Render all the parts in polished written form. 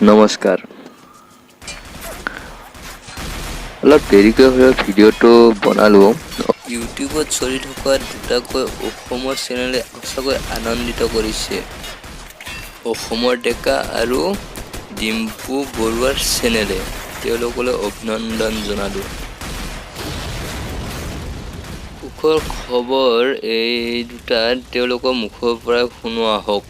নমস্কাৰ। অলপ দেৰিকৈ হ'লেও ভিডিঅ'টো বনালোঁ। ইউটিউবত চলি থকা দুটাকৈ অসমৰ চেনেলে সঁচাকৈ আনন্দিত কৰিছে, অসমৰ ডেকা আৰু ডিম্পু বৰুৱাৰ চেনেলে। তেওঁলোকলৈ অভিনন্দন জনালোঁ। সুখৰ খবৰ এই দুটা তেওঁলোকৰ মুখৰ পৰাই শুনোৱা হওক।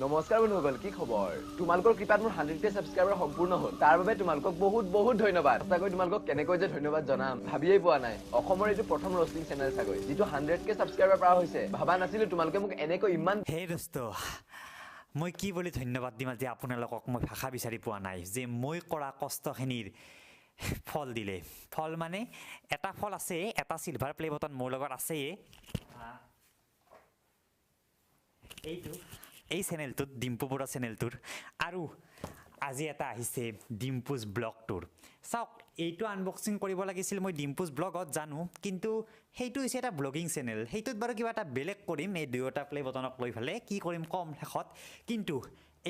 নমস্কাৰ বন্ধুসকল, কি খবৰ? তোমালোকৰ কৃপাত মোৰ 100K subscriber সম্পূৰ্ণ হ'ল। তাৰ বাবে তোমালোকক বহুত বহুত ধন্যবাদ। সঁচাকৈ তোমালোকক কেনেকৈ যে ধন্যবাদ জনাম ভাবিয়েই পোৱা নাই। অসমৰ এইটো প্ৰথম ৰষ্টিং চেনেল চাগৈ যিটো 100K subscriber পাৰ হৈছে। ভাবা নাছিলো তোমালোকে মোক এনেকৈ ইমান হে দোস্ত, মই কি বুলি ধন্যবাদ দিম আজি আপোনালোকক? মই ভাষা বিচাৰি পোৱা নাই যে মই কৰা কষ্টখিনিৰ ফল দিলে। ফল মানে এটা ফল আছে, এটা চিলভাৰ প্লে বটন মোৰ লগত আছেই। এইটো এই চেনেলটোত, ডিম্পু বৰুৱা চেনেলটোৰ। আৰু আজি এটা আহিছে ডিম্পুজ ব্লগটোৰ। চাওক, এইটো আনবক্সিং কৰিব লাগিছিল মই ডিম্পুজ ব্লগত জানো, কিন্তু সেইটো হৈছে এটা ব্লগিং চেনেল। সেইটোত বাৰু কিবা এটা বেলেগ কৰিম, এই দুয়োটা প্লে বটনক লৈ পেলাই কি কৰিম কম শেষত। কিন্তু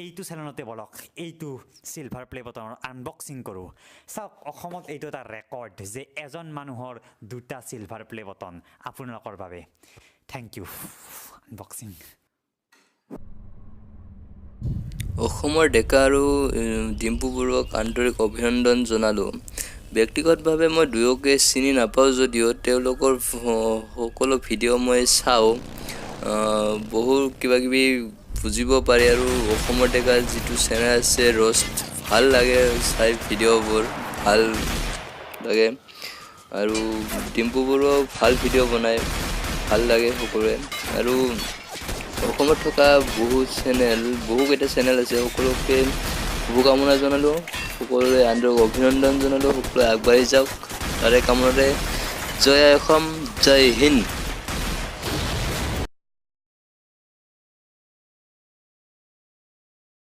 এইটো চেনেলতে বলক এইটো চিলভাৰ প্লে বটনৰ আনবক্সিং কৰোঁ। চাওক, অসমত এইটো এটা ৰেকৰ্ড যে এজন মানুহৰ দুটা চিলভাৰ প্লে বটন। আপোনালোকৰ বাবে thank U. Unboxing. অসমৰ ডেকা আৰু ডিম্পু বৰুৱাক আন্তৰিক অভিনন্দন জনালোঁ। ব্যক্তিগতভাৱে মই দুয়োকে চিনি নাপাওঁ যদিও তেওঁলোকৰ সকলো ভিডিঅ' মই চাওঁ, বহু কিবা কিবি বুজিব পাৰি। আৰু অসমৰ ডেকাৰ যিটো চেনেল আছে ৰ'ষ্ট, ভাল লাগে চাই, ভিডিঅ'বোৰ ভাল লাগে। আৰু ডিম্পু বৰুৱাও ভাল ভিডিঅ' বনায়, ভাল লাগে সকলোৱে। আৰু অসমত থকা বহু চেনেল, বহুকেইটা চেনেল আছে, সকলোকে শুভকামনা জনালোঁ, সকলোৰে আন্তৰিক অভিনন্দন জনালোঁ। সকলোৱে আগবাঢ়ি যাওক তাৰে কামনাৰে। জয় অসম, জয় হিন্দ।